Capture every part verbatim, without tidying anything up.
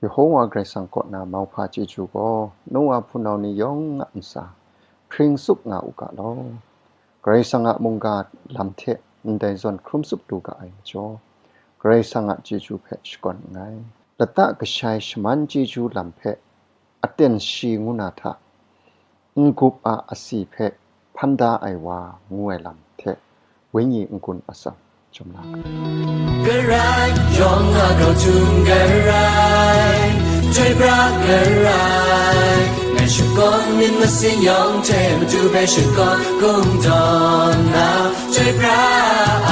Yehowa Karai Kasang kaw na mauhpa chyeju gaw Noa hpunau ni yawng a ntsa hpring tsup nga u ga law. Karai Kasang a mungga lam hte ndai zawn hkrum tsup lu ga ai majaw, Karai Kasang a chyeju hpe shakawn nngai. Lata kashai shaman chyeju lam hpe aten shi ngu na hta, n-gup a asi hpe hpan da ai wa ngu ai lam hte wenyi n-gun atsam chyum na ga. Karai yawng a grau htum garai, chyoi pra garai, ngai shakawn myit masin yawng hte Madu hpe shakawn kungdawn na, chyoi pra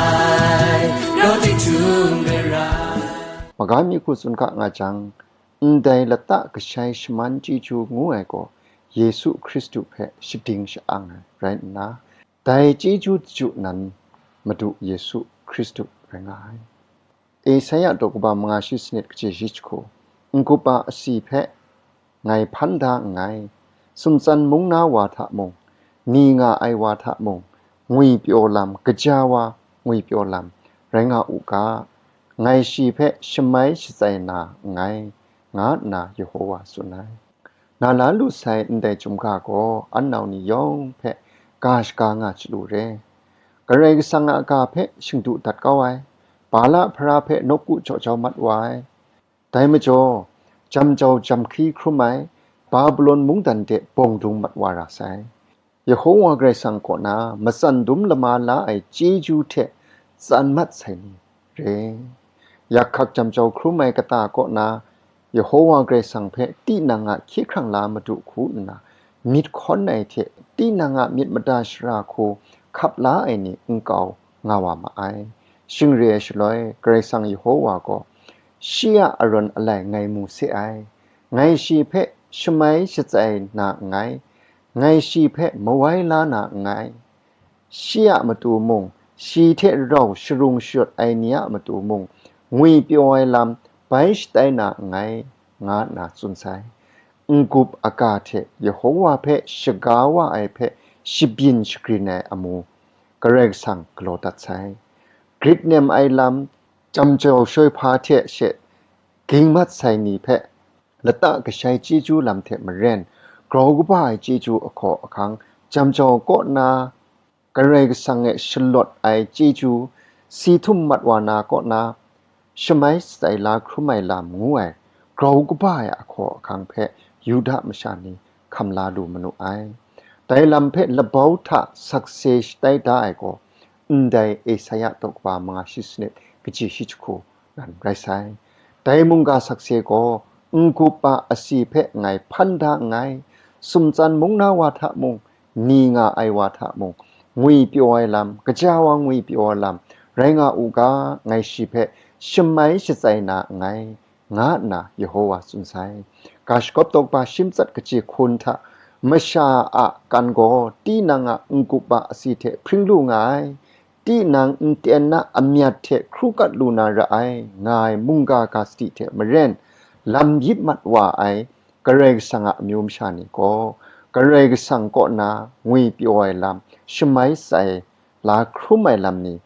ai, grau di htum garai. Magami hku tsun ga nga jang, ndai lata kashai shaman chyeju ngu ai gaw Yesu Hkristu hpe shading sha-ang ai rai nna, dai chyeju chyeju nan Madu Yesu Hkristu rai nga ai. Esaia daw kaba manga shi sanit kaji shi jahku, n-gup a asi hpe ngai hpan da nngai, sumtsan mung na wa hta mung, ni nga ai wa hta mung, ngwipyaw lam, kaja wa ngwipyaw lam rai nga u ga, ngai shi hpe shamai shatsai na nngai, nga nna Yehowa tsun ai. Na la lu sai ndai chyum ga gaw an nau ni yawng hpe ga shaga nga chyalu re. Karai Kasang a ga hpe shingdu dat kau ai, Bala hpara hpe nawku jaw jau mat wa ai. Dai majaw, jam jau jam hkri hkrum ai, Babilon mungdan de bawng dung mat wa ra sai. Yehowa Karai Kasang kaw na matsan dum lama la ai chyeju hte tsan mat sai ni re. Yak hkak jam jau hkrum ai kata kaw na Yehowa Karai Kasang hpe tinang a hkye hkrang la Madu hku nna myit hkawn ai hte tinang a myit mada shara hku hkap la ai ni nkau nga wa ma ai. Shing re ai shaloi, Karai Kasang Yehowa gaw, shi a arawn alai ngai mu se ai. Ngai shi hpe shamai shatsai na nngai, ngai shi hpe mawai la na nngai. Shi a matu mung, shi hte rau sharung shayawt ai ni a matu mung, ngwipyaw ai lam bai shatai na nngai, nga nna tsun sai. N-gup aga hte Yehowa hpe shaga wa ai hpe shabyin shagrin ai amu, Karai Kasang galaw dat sai. Grit nem ai lam, jam jau shoi hpa hte she ging mat sai ni hpe, lata kashai chyeju lam hte maren, grau kaba ai chyeju ahkaw ahkang, jam jau kaw na Karai Kasang e shalawt ai chyeju, si htum mat wa na kaw na, shamai shatsai la hkrum ai lam ngu ai, grau kaba ai ahkaw ahkang hpe Yuda masha ni hkam la lu manu ai. Dai lam hpe labau hta sakse shatai da ai gaw, ndai Esaia daw kaba manga shi sanit kaji shi jahku nan rai sai. Dai mungga sakse gaw, n-gup a asi hpe ngai hpan da nngai, sumtsan mung na wa hta mung, ni nga ai wa hta mung, ngwipyaw ai lam, kaja wa ngwipyaw ai lam rai nga u ga, ngai shi hpe shamai shatsai na nngai, nga nna Yehowa tsun sai. Ga shagawp daw kaba shi matsat kaji hkun hta, masha a kan gaw tinang a n-gup a asi hte hpring lu nga ai, tinang nten na amyat hte hkru kat lu na ra ai, nga ai mungga ga sadi hte maren, lam yip mat wa ai Karai Kasang a amyu masha ni gaw, Karai Kasang kaw na ngwipyaw ai lam, shamai shatsai la hkrum ai lam ni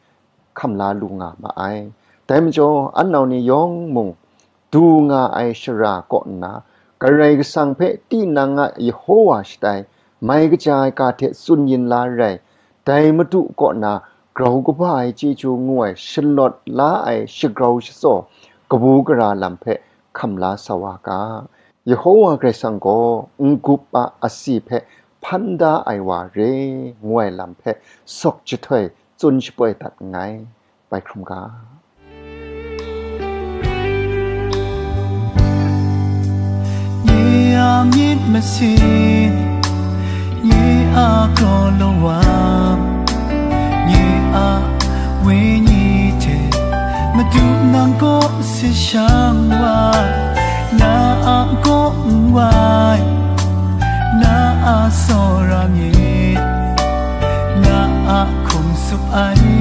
hkam la lu nga ma ai. Dai majaw, an nau ni yawng mung, du nga ai shara kaw nna, Karai Kasang hpe tinang a Yehowa shatai, mai kaja ai ga hte tsun yin la rai, dai Madu kaw na grau kaba ai chyeju ngu ai shalawt la ai shagrau shatsaw, kabu gara lam hpe hkam la sa wa ga. Yehowa Karai Kasang gaw n-gup a asi hpe hpan da ai wa re ngu ai lam hpe sawk jahtoi tsun shapoi dat nngai. Bai hkrum ga. Nye a myit masin, nye a kraw lawa, nye a wenyi hte Madu nang kaw si shang wa, na a kaw n wai, na a tsawra myit, na a hkum tsup ai.